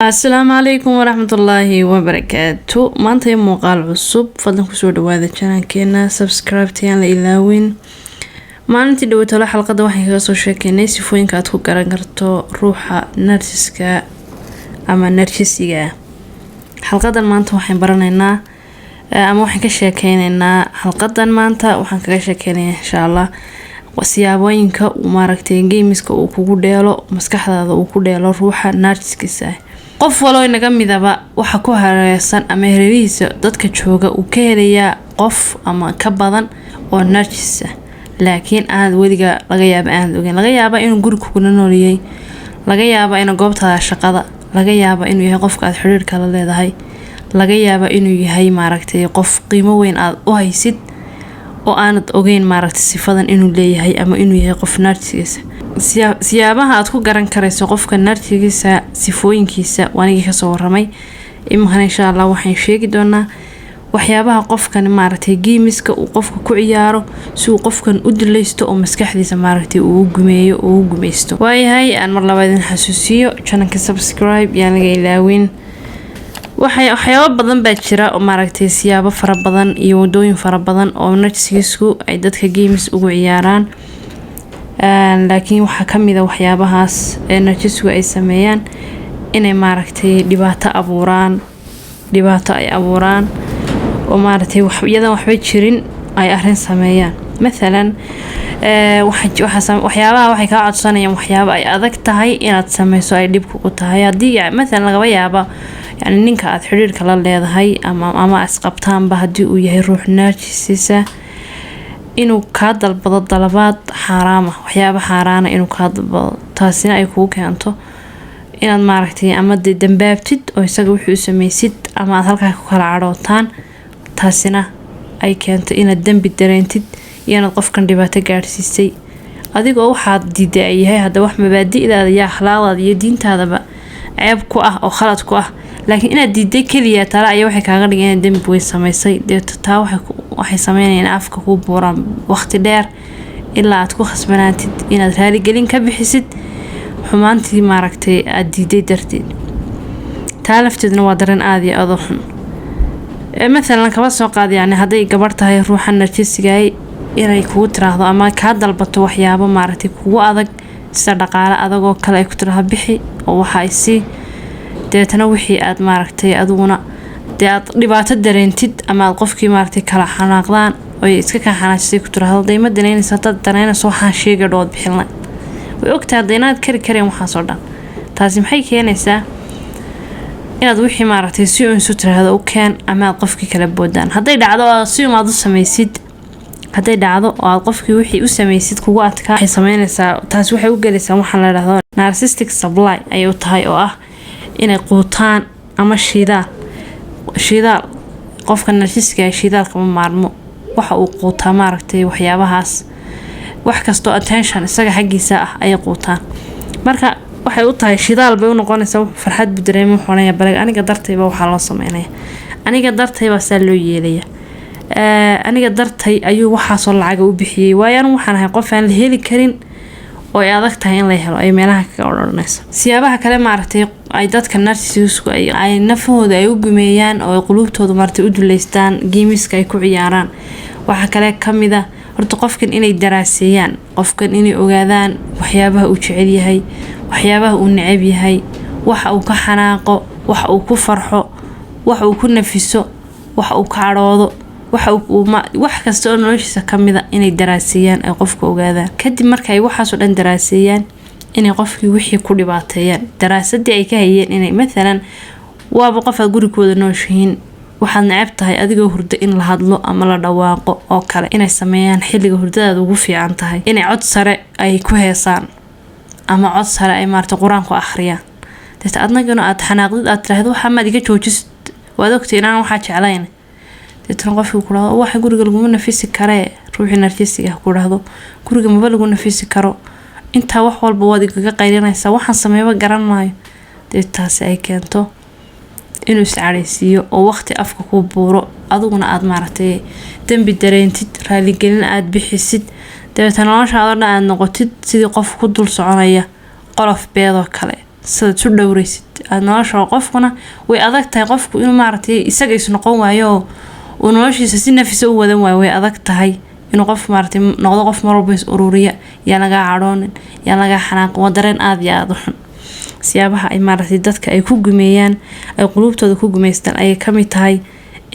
Asalaamu calaykum waraxmatullaahi wabarakaatu. Maanta iyo muuqaal cusub. Fadlan kusoo dhawaada channelkeena, subscribe yaan la ilaawin. Maalintii dhaweytolo xalqada waxaan kaga soo sheekeynay sifooyinka aad ku garan karto ruuxa narcissist-ka ama narcissist-ga. Xalqadan maanta waxaan baranaynaa ama waxaan ka sheekeyneynaa, xalqadan maanta waxaan kaga sheekeynayaa, insha Allah, siyaabooyinka uu maaragtay games-ka uu kugu dheelo, maskaxdaada uu ku dheelo ruuxa narcissist-kiisa ah. Qof waloo inaga midaba waxa ku hareersan ama hareerihiisa dadka jooga uu ka helayaa qof ama ka badan oo narcissist ah, laakiin aad weliga laga yaaba aanad ogeyn. Laga yaaba inuu guri kugula nooliyay, laga yaaba inuu goobtaada shaqada, laga yaaba inuu yahay qofka aad xiriirka la leedahay, laga yaaba inuu yahay maaragtay qof qiimo weyn aad u haysid oo aanad ogeyn maaragtay sifadan inuu leeyahay ama inuu yahay qof narcissist. Siyaabaha aad ku garan karayso qofka narcissist-kiisa, sifooyinkiisa waanigii kasoo waramay. Iminkana, insha Allah, waxaan sheegi doonaa waxyaabaha qofkan maaragtay games-ka uu qofka ku ciyaaro si uu qofkan u dilaysto oo maskaxdiisa maaragtay uu gumeeyo oo u gumeysto. Waayahay, aan mar labaad idin xasuusiyo, channelka subscribe yaan laga ilaawin. Waxyaabo badan baa jira oo maaragtay siyaabo fara badan iyo wadooyin fara badan oo narcissist-ku ay dadka games ugu ciyaaraan, laakiin waxaa kamid a waxyaabahaas ee narcissist-ku ay sameeyaan inay maaragtay dhibaato abuuraan, dhibaato ay abuuraan oo maaragtay iyadan waxba jirin ay arin sameeyaan. Mathalan, waxyaabaha waxay kaa codsanayaan waxyaaba ay adag tahay inaad sameyso, ay dhib kugu tahay. Haddii mathalan lagaba yaaba, yani ninka aad xiriirka la leedahay ama isqabtaanba, haddii uu yahay ruux narcissist ah, inuu kaa dalbado dalabaad xaaraama, waxyaaba xaaraana inuu kaa dalbado, taasina ay kugu keento inaad maaragtay ama dee dambaabtid oo isaga wixii u sameysid ama aad halkaa ku kala cadhootaan, taasina ay keento inaad dembi dareentid iyo inaad qofkan dhibaato gaadhsiisay, adigoo waxaad diiday ay yahay hadda wax mabaadi'daada iyo akhlaaqdaada iyo diintaadaba ceeb ku ah oo khalad ku ah, laakiin inaad diiday keliya tale ayaa waxay kaaga dhigay inaad dembi weyn samaysay. Deeto taa waxay sameynayaan in afka kuu buuraan waqti dheer ilaa aad ku khasbanaatid inaad raaligelin ka bixisid xumaantii maaragtay aad diiday darteed. Taa lafteeduna waa dareen aada iyo aada u xun. Mathalan, kaba soo qaad, yani hadday gabarh tahay ruuxa narcissist-gaay, inay kugu tiraahdo ama kaa dalbato waxyaabo maaragtay kugu adag, sida dhaqaale adagoo kale, ay ku tiraahdo bixi oo waxa ay sii, dabeetana wixii aad maaragtay adiguna dee aad dhibaato dareentid ama aad qofkii maaragtay kala xanaaqdaan oy iska kaa xanaajisay, ku tiraahdo dayma danaynaysa, haddaad danaynayso waxaan sheega dhood bixin, way ogtahay hadda inaad kari kareen waxaasoo dhan. Taasi maxay keenaysaa? Inaad wixii maaragtay si uun isu tiraahdo u keen ama aad qofkii kala boodaan. Hadday dhacdo oo si uun aad u samaysid, hadday dhacdo oo aad qofkii wixii u samaysid kugu adkaa, waxay sameynaysaa taasi, waxay u gelaysaa waxaan la dhahdo narcissistic supply ayay u tahay, oo ah inay quutaan ama shidaal. Shidaal qofka narcissist-ka shidaalka ma maarmo. Waxa uu quutaa maaragtay waxyaabahaas, wax kastoo attention isaga xaggiisa ah ayay quutaan. Marka waxay u tahay shidaal bay u noqonaysaa. Wuxuu farxad buu dareemay, wuxuu oranaya balag aniga dartayba waxaa loo sameynaya, aniga dartayba saa loo yeelaya, aniga dartay ayuu waxaasoo lacaga u bixiyey, waayo anigu waxaan ahay qof aan la heli karin oo ay adag tahay in la helo, ay meelaha kaga odhanaysa. Siyaabaha kale maaragtay ay dadka narcissist-ku ay nafahooda ay u gumeeyaan oo ay quluubtooda maaragtay u duleystaan, games-ka ay ku ciyaaraan, waxaa kale kamid a horta qofkan inay daraaseeyaan, qofkan inay ogaadaan waxyaabaha uu jecel yahay, waxyaabaha uu necab yahay, waxa uu ka xanaaqo, waxa uu ku farxo, waxa uu ku nafiso, waxa uu ka cadhoodo, waxa uu wax kasta oo noloshiisa kamida inay daraaseeyaan, ay qofka ogaadaan. Kadib marka ay waxaasoo dhan daraaseeyaan, inay qofkii wixii ku dhibaateeyaan daraasadii ay ka hayeen. Inay mathalan waaba qof aad gurigooda nooshihiin, waxaad necab tahay adigoo hurdo in la hadlo ama la dhawaaqo oo kale, inay sameeyaan xilliga hurdadaada ugu fiican tahay inay cod sare ay ku heesaan ama cod sare ay maarata qur-aanku akhriyaan. Deeta adnagana aad xanaaqdid, aad tiraahdo waxaa maad iga joojisid, waad ogtay inaan waxaa jeclayn. Deetana qofkii ku dhahdo waxa guriga laguma nafisi karee, ruuxii narcissist-ga ku dhahdo guriga maba lagu nafisi karo, intaa wax walba waad igaga qaylinaysaa, waxaan sameeyba garan maayo. Deet taasi ay keento inuu iscadhaysiiyo oo waqti afka kuu buuro, adiguna aad maaragtay dembi dareentid, raaligelin aad bixisid, dabeetana noloshaada dhan aad noqotid sidii qof ku dul soconaya qolof beedoo kale. Sidaad isu dhowraysid aada nolosha qofkuna way adag tahay. Qofku inuu maaragtay isaga is noqon waayo oo uu noloshiisa si nafisa u wadan waayo, way adag tahay inuu qof maaragtay noqdo qof mar walba is ururiya. Yaa lagaa cadhoonin, yaa lagaa xanaaqin, waa dareen aada iyo aada u xun. Siyaabaha ay maaragtay dadka ay ku gumeeyaan, ay quluubtooda ku gumeystaan ayay kamid tahay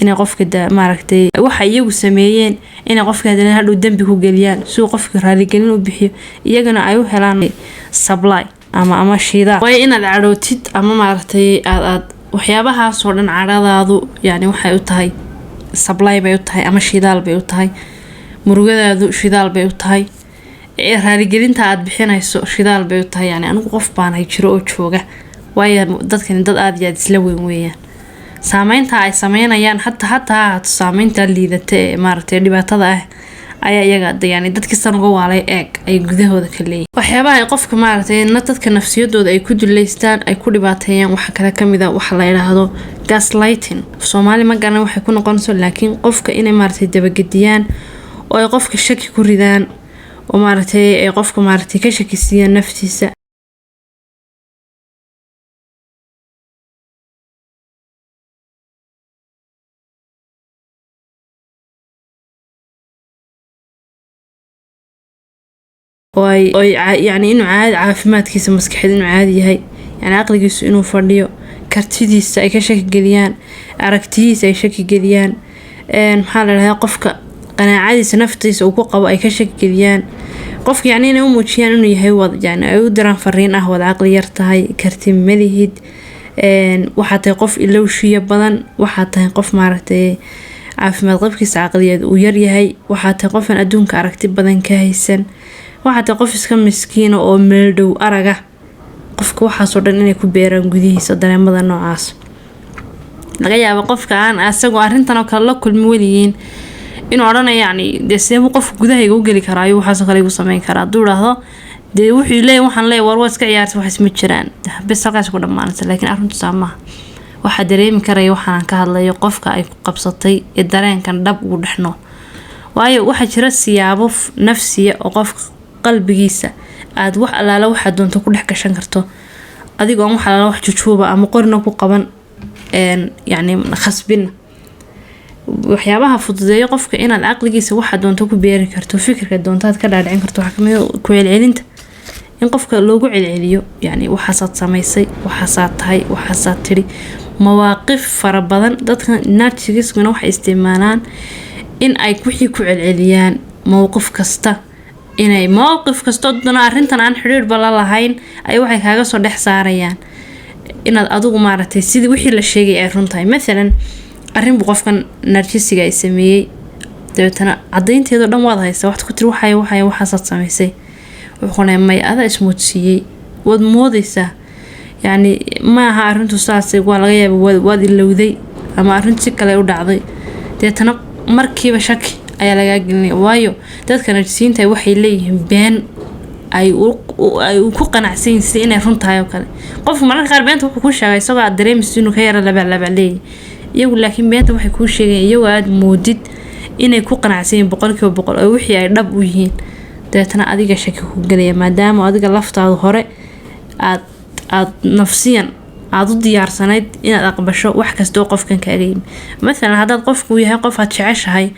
inay qofka maaragtay waxa iyagu sameeyeen inay qofka hadana hadhow dembi ku geliyaan, si uu qofka raaligelin u bixiyo, iyagana ay u helaan supply ama shidaal. Waayo inaad cadhootid ama maaragtay aad waxyaabahaasoo dhan, cadhadaadu yani waxay u tahay supply bay u tahay ama shidaal bay u tahay, murugadaadu shidaal bay u tahay, raaligelinta aad bixinayso shidaal bay u tahay. Yani anigu qof baanahay jiro oo jooga. Waayo dadkani dad aada iyo aada isla weyn weeyaan. Saameynta ay sameynayaan hataa ha ahaato saameynta liidata ee maaragtay dhibaatada ah ayaa iyaga yani dadkii san uga waalay eeg ay gudahooda ka leeyihin. Waxyaabaha ay qofka maaragtay dadka nafsiyadooda ay ku duleystaan, ay ku dhibaateeyaan, waxaa kale kamid a waxa la yidhaahdo gaslighting. Soomaali ma garan waxay ku noqonayso, laakiin qofka inay maaragtay dabagediyaan oo ay qofka shaki ku ridaan oo maaragtay ay qofka maaragtay ka shakisiiyaan naftiisa. Oo ay yani inuu caadi caafimaadkiisa maskaxeed inuu caadi yahay, yani caqligiisu inuu fadhiyo, kartidiisa ay ka shaki geliyaan, aragtiyihiisa ay shaki geliyaan, maxaa la dhahdaa, qofka qanaacadiisa naftiisa uu ku qabo ay ka shaki geliyaan qofka, yani inay u muujiyaan inuu yahay wad, yani ay u diraan fariin ah: wad caqli yar tahay, karti malihid, waxaa tahay qof ilowshiya badan, waxaa tahay qof maaragtay caafimaad qabkiisa caqliyeed uu yaryahay, waxaa tahay qofaan adduunka aragti badan ka haysan, waxaa tahay qof iska miskiina oo meeldhow araga. Qofka waxaasoo dhan inay ku beeraan gudihiisa dareemada noocaas. Laga yaabo qofka aan asagoo arrintan oo kale la kulmi weligiin inuu odhanaya, yani dee seebuu qofka gudahayga u geli karaa ayuu waxaasoo kale igu sameyn karaa? Hadduu idhaahdo dee wuxuu leeyahy waxaan leeyahy war waa iska ciyaarta, waxaas ma jiraan, bes halkaas ku dhammaanaysa. Laakiin arrintu saa maaha. Waxaa dareemi karaya waxaan ka hadlayo qofka ay ku qabsatay ee dareenkan dhab ugu dhex nool. Waayo waxaa jira siyaabo nafsiya oo qofka qalbigiisa aad wax allaala waxaad doonto ku dhex gashan karto, adigoo aan wax allaala wax jujuuba ama qorina ku qaban, yacni khasbina. Waxyaabaha fududeeyo qofka inaad caqligiisa waxaad doonto ku beeri karto, fikirka doontaad ka dhaadhicin karto, waxaa kamid ah ku celcelinta. In qofka loogu celceliyo yani waxaasaad samaysay, waxaasaad tahay, waxaasaad tidhi, mawaaqif fara badan. Dadka narcissiskuna waxay isticmaalaan in ay wixii ku celceliyaan mowqif kasta, inay mowqif kasta dana arrintan aan xidhiidhba la lahayn ay waxay kaaga soo dhex saarayaan inaad adigu maaragtay sidii wixii la sheegay ay run tahay. Mathalan arrin buu qofkan narcissiga ay sameeyey, dabeetana caddaynteedoo dhan waad haysaa, waxaad ku tiri waxay waxay waxaasaad samaysay. Wuxuu qonayaa may, adaa ismoodsiiyey, waad moodaysaa, yacni ma aha arrintu saas, waa laga yaaba waad ilowday ama arrintu si kale u dhacday. Deetana markiiba shaki ayaa lagaa gelinaya. Waayo dadka narcisiyiinta waxay leeyihiin been ay ku qanacsan yihiin sida inay run tahay oo kale. Qofku mararka qaar beenta wuxuu kuu sheegay isagoo aad dareemaysid inuu ka yara labalaba leeyahay iyagu, laakiin beenta waxay kuu sheegayaan iyagoo aad moodid inay ku qanacsan yihiin 100% oo wixii ay dhab u yihiin. Dabeetana adiga shaki ku gelaya, maadaama adiga laftaadu hore aad nafsiyan aad u diyaarsanayd inaad aqbasho wax kasta oo qofkan kaaga yimi. Mathalan haddaad qofku yahay qof aad jeceshahay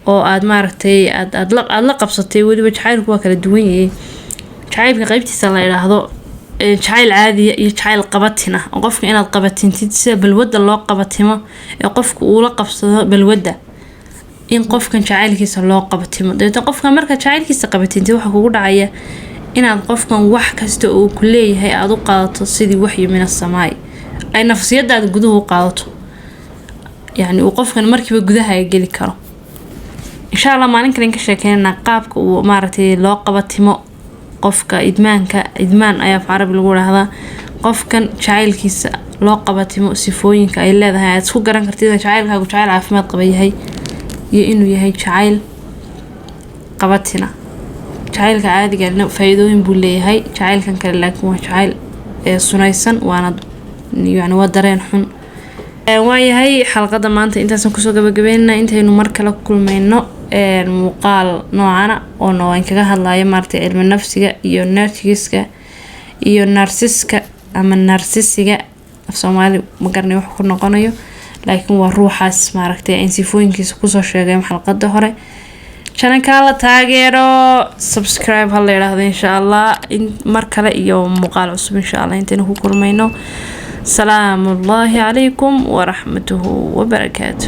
oo aad maaragtay aad la qabsatay, weliba jacaylku waa kala duwan yahay. Jacaylka qaybtiisa la idhaahdo jacayl caadiya iyo jacayl qabatin ah, oo qofka inaad qabatintid sida balwadda loo qabatimo ee qofku uu la qabsado balwadda, in qofkan jacaylkiisa loo qabatimo. Dabeetna qofkan markaad jacaylkiisa qabatintid waxaa kugu dhacaya inaad qofkan wax kasta oo uu ku leeyahay aada u qaadato sidii waxyi min asamaai, ay nafsiyadaada guduhu u qaadato, yacni uu qofkan markiiba gudaha geli karo. Insha Allah maalin kale ka sheekeynana qaabka uu maaragtay loo qabatimo qofka idmaanka. Idmaan ayaa af carabi lagu dhahdaa qofkan jacaylkiisa loo qabatimo, sifooyinka ay leedahay aad isku garan kartid in jacaylkaagu jacayl caafimaad qaba yahay iyo inuu yahay jacayl qabatina. Jacaylka caadiga faa'iidooyin buu leeyahay, jacaylkan kale laakiin waa jacayl sunaysan, waana yani waa dareen xun. Waayahay, xalqada maanta intaasaan kusoo gabagabeynana. Intaynu mar kale ku kulmayno muuqaal noocana oo waan kaga hadlayo maaragtay cilmi nafsiga iyo narcissiska iyo narsiska. ama narcissist-iga, af Soomaali ma garanay wax ku noqonayo, laakiin waa ruuxaas maaragtay aan sifooyinkiisa kusoo sheegay xalqada hore. Channel-kaa la taageero, subscribe ha la yidhaahdo, insha Allah. In mar kale iyo muuqaal cusub, insha Allah, intaynu ku kulmayno. Salaamu ullaahi calaykum waraxmatuhu wabarakaatu.